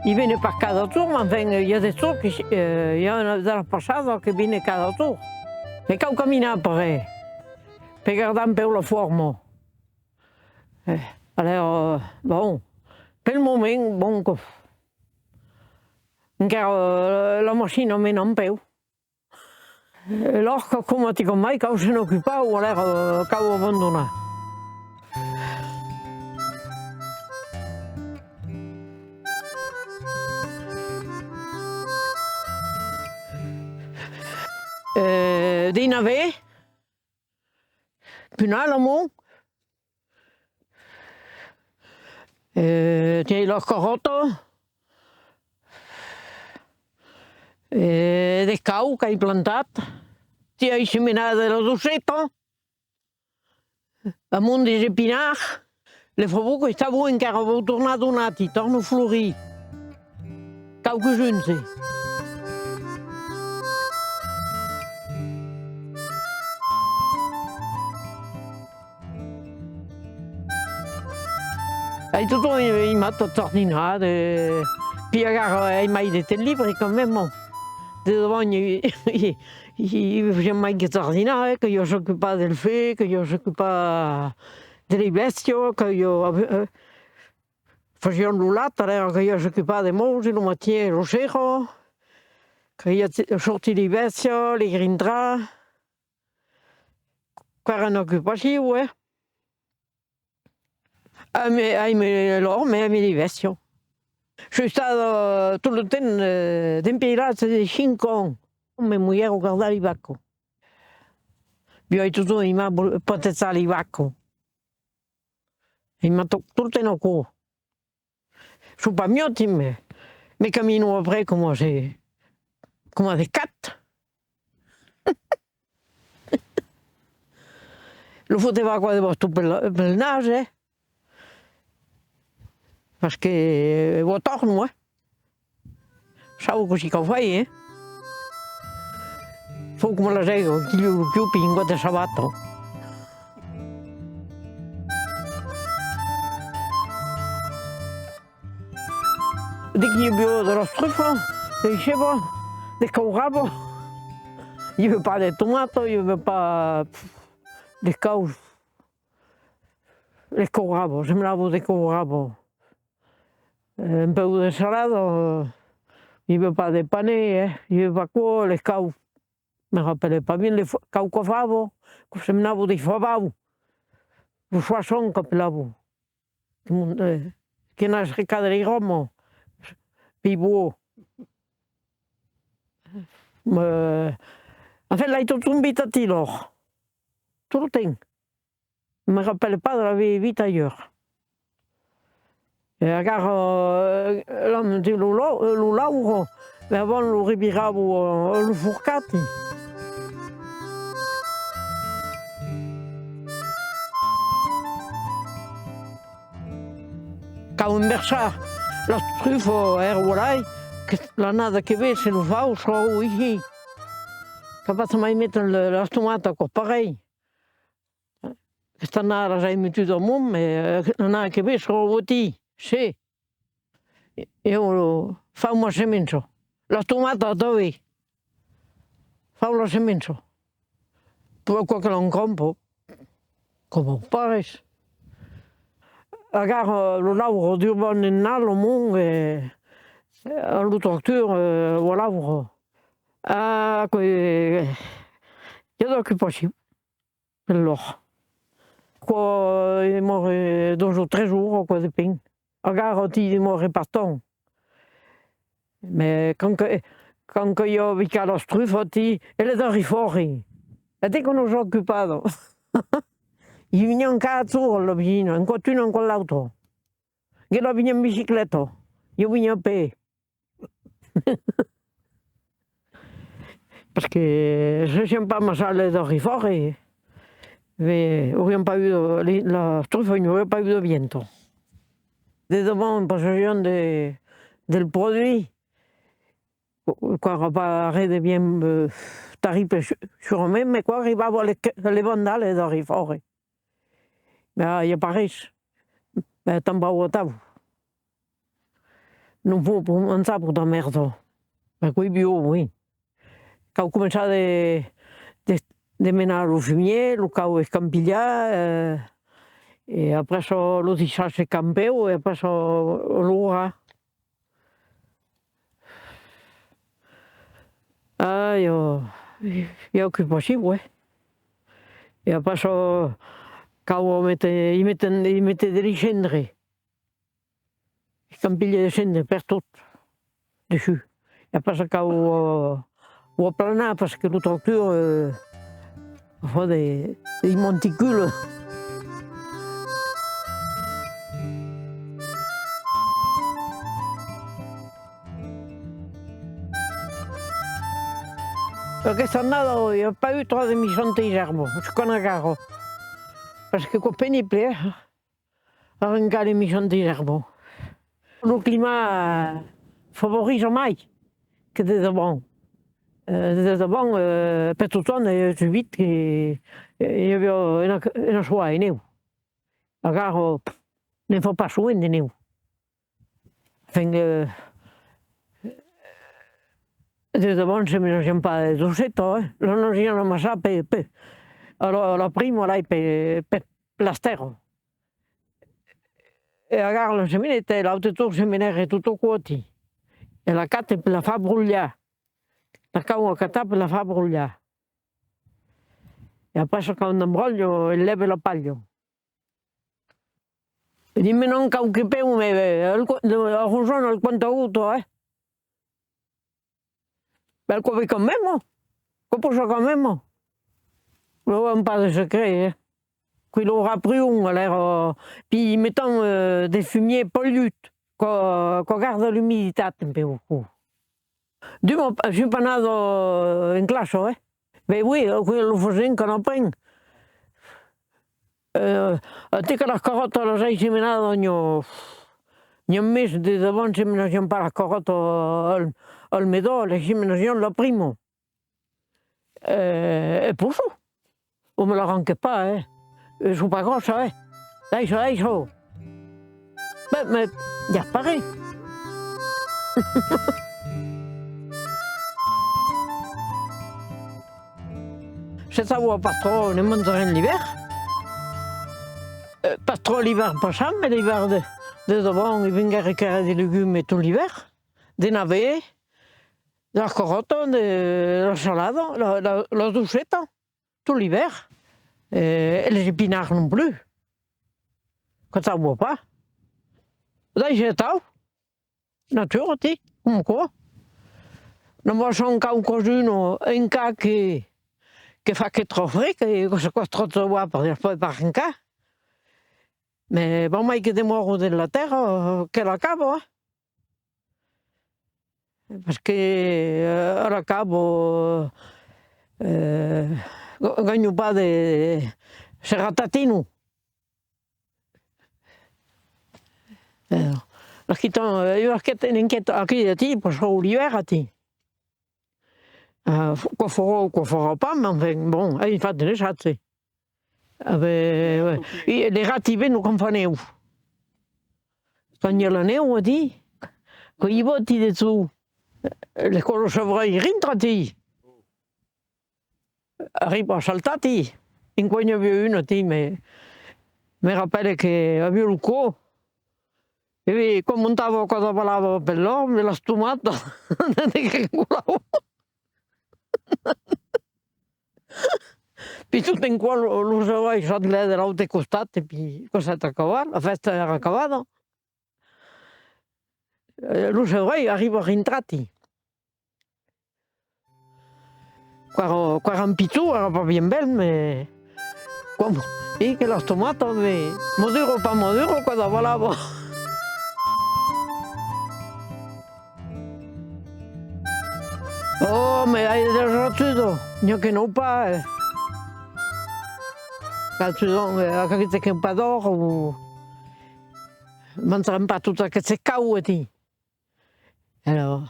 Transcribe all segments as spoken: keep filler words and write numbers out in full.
I vene pas cada jorn, mas enfin, i a de jorns que, eh, i a de las passadas que vene cada jorn. Me cau caminar per, eh, per gardar un peu la forma. Eh, alèra, bon, pel moment, bon, que, encara, eh, la machina mena un peu. E l'òrca, coma ti com mai, cau se n'ocupar o alèra, eh, cau abandonar. Eh, dins aver, punal amont, eh, tiai las carròtas, eh, de cau qu'ai plantat, tiai semenat de la doceta, amont des epinards, le fauboc estavan encara, vau tornar donar, ti, torna florir. Quauques uns, eh. Ai totjorn aimat jardinar, de, pi agar ai mai de temps libre quand même. De davant, i, i, i, i fasiam mai que jardinar, eh, que jo s'ocupar del fen, que jo s'ocupar de las bèstias, que jo, eh, fasiam lo lat, alèra que jo s'ocupar de mòure lo matin e lo sera, que jo sortir las bèstias, las grindar. Qu'èra una ocupacion, eh. Aime, aime l'òrme, aime las bèstias. Soi estada tot lo temps, eh, dempuèi l'atge de cinc ans. Me molhèron gardar las vacas. Ieu ai totjorn aimat patejar las vacas. Aimat tot, tot en aquò. Son pas miòtis, me, me caminon après coma se, coma de cat. Lo fotèva aquò de bastons pel, pel nas, eh. Parce que, eh, vos torno, eh. Sabe cossí cau faire, eh. Fau coma las ègas, qui li lo cupi en còp de sabata. Dins i aviá de las trufas, de cebas, de caurabas. I aviá pas de tomatas, i aviá pas, pff, de caus. Las caurabas, semblava de caurabas. Eh, un peu de salada, eh, i aviá pas de panais, eh, i aviá pas aquò, las caus. Me rapèle pas bien, las fa-, quauque fava, que semblava de favaus, lo soisson qu'apelavan. Que mon-, eh, que n'as recade de Ròma, pibò. Eh, en fait, l'ai totjorn vist atí, lor. Tot lo temps. Me rapèle pas de l'aver vist ailleurs. E agar, eh, l'an de lo lau-, lo lauro, e avant lo reviravo, eh, lo forcati. Cau inversar las trufas, eh, voilà, que l'annada que ven, se lo fau, serà aicí. Cau pas mai metre le-, las tomatas, aquò pareil. Aquesta annada las ai metudas amont, mès, eh, l'annada que ven serà aicí, se. E, e, fau ma semença. Las tomatas tanben. Fau la semença. Puèi quauque l'encampa, coma pas res. Agar, eh, lo lauro durban en nal amont, e, e, lo tractor, eh, o lauro. Ah, que, i a d'ocupacion. Lor. Aquò demòra dos o tres jorns, aquò depend. Agar ti demòra pas tant. Mès quand que, quand que i a picat las trufas, ti, e le darrière. E ti que nos ocupada. I venián cada jorn la vesina, un còp una, un còp l'autra. Que la veniá en bicicleta, ieu veniá a pè. Parce que se siam pas amassats les darrière, eh, auriam pas agut, li-, las trufas, i n'auriá pas agut de vent. De davant passarián de, del produit, qu'èra pas res de bien, eh, terrible, su-, surament, mès quand arribava le, le vent dalt, les darrière. Mès, ah, i a pas res. Mès tanben atau. Non pòt manjar, puta mèrda. Aquò's viu, oui. Cau començar de, de, de menar lo fumièr, lo cau escampilhar, eh, e après çò, lo daissar secar un peu, e après çò, lo orar. Ah, ieu, ieu que possible, eh. E après çò, cau metre, i metre, i metre de li cendre. Escampilhe de cendre pertot dessús. E après çò cau, eh, o aplanar, parce que lo tractor, eh, fa de, de monticules. Aquesta annada, i a pas eu tròp de michantas èrbas, sus qu'an agarra. Parce que qu'es penible, eh, arrencar li michantas èrbas. Lo climat, eh, favoritza mai que de davant. Eh, de davant, eh, per totjorn, ai subit que, eh, i aviá una, una soa de nèu. Agarra, pff, ne'n fa pas sovent de nèu. Enfin, eh, de davant se menatjam pas de doseta, eh. La n'aviam amassat per, per, a la, a la prima, lai, per, per las tèrras. E agarra la semeneta, e l'autre torn se menèt tot aquò aquí. E l'acate per la far brolhar. La cau acatar per la far brolhar. E après çò cau un embrolho, e lève la palha. E ditz, mès non, cau que peu, mès, eh, el co-, le, arrosona al compte-gota, eh. Ben, aquò ve quand même, oh. Aquò possa quand même, oh. Lo an pas de secret, eh. Qu'i l'aurà pruon, alèra, pi metam, eh, de fumièr polut, quò, quò garda l'umiditat un peu, aquò. Duma, soi pas nada, eh, en classa, eh. Ben oui, aquò lo fasèm quand aprenc. Eh, aquí que las carròtas las ai semenadas, n'i a, n'i a mès de davant, semenaviam pas las carròtas al, al medal, las semenaviam la prima. Eh, e possa. O me l'arranque pas, eh. E son pas gròssas, eh. Daissa, daissa. Ben, mès, i a pas res. Se sauva pas tròp, ne manjarem l'ivèrn. Eh, pas tròp l'ivèrn passat, mès l'ivèrn de, de davant, i venguèt requèrre de legumes tot l'ivèrn, de navets, de las carròtas, de la salada, la, la, la doseta. Tot l'ivèrn, e, e les epinards non plus. Quò sauva pas. Daissa, atau. Natura, ti, coma aquò. N'amassan quauquas-unas, en cas que, que fa que tròp freg, que, que se còs tròp sauvat per, per arrencar. Mès val mai que demòra dens la tèrra, que l'acaba, eh. Parce que, eh, a l'acaba, eh, ga-, ganha pas de, se ratatinon. Eh, la quitan, eh, ieu aqueste, n'en quèto aquí, aquí, per çò l'ivèrn, aquí. Eh, f-, quò farà, quò farà pas, mès enfin, bon, ai fach un assatge. Ah ben, ouais. E de rats i venon quand fa nèu. Quand i a la nèu, aquí, quand i vòti dessús, le còl, lo chevreuil, rintra, aquí. Arriba a saltar, aquí. Encuèi n'i aviá un, aquí, me, me rapèle que aviá lo còl. E ben, quand montava, quand davalava per l'òrbe, las tomatas ne degringolavan. Pi tot d'un còp, lo, lo chevreuil sautlèt de l'aute costat, e pi, quò s'èra acabat, la fèsta èra acabada. Eh, lo chevreuil arriba rintrat, aquí. Quò èra, quò èra un pichon, èra pas bien bèl, mès coma, e que las tomatas, mès madura o pas madura, quò davalava. Oh, mès ai de las ratudas, n'i a que n'an pas, eh. Ratudas, eh, aqueste que pas d'òr, o manjarem pas tot aqueste cau, aquí. Alòrs,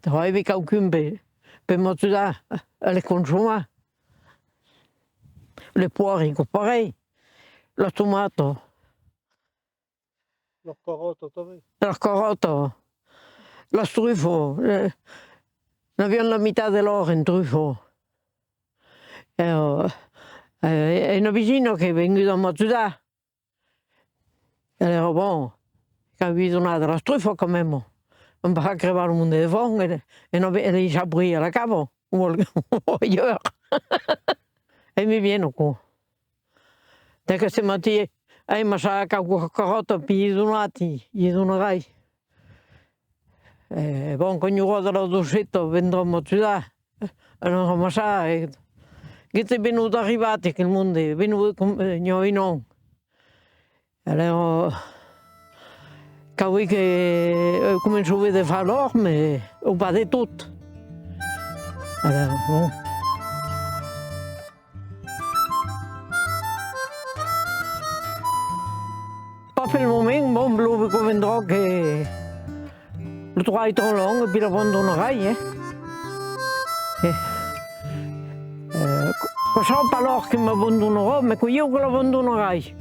tròbe quauqu'un per, per m'ajudar a les consomar. Les pòrres, quò pareil. Las tomatas. Las carròtas tanben. Las carròtas, las trufas, eh, n'aviam la mitat de l'òrt en trufas. E, eh, e una vesina qu'es venguda m'ajudar. E alèra, bon, qu'aviái donat de las trufas quand même. Vam pas far crebar lo monde de fam e, e no, e laissar polir a la cava o al, o alhors. Aimi bien aquò. Dès que se mati, ai amassat quauquas carròtas, i ai donat, i, i ai donat. E, bon, quand i aurà de las docetas, vendràn m'ajudar a las amassar, e que te venon d'arribar, aquel monde, venon, com, e, n'i a un an. Alèra, qu'avui que, e, començan a aver de far l'òrt, mès o pas de tot. Alèra, bon. Pas pel moment, bon, lo que vendrà que lo trabalh tròp long, e puèi l'abandonarai, eh. Eh, eh, qu-, quò serà pas l'òrt que m'abandonarà, mès quò ieu que l'abandonarai.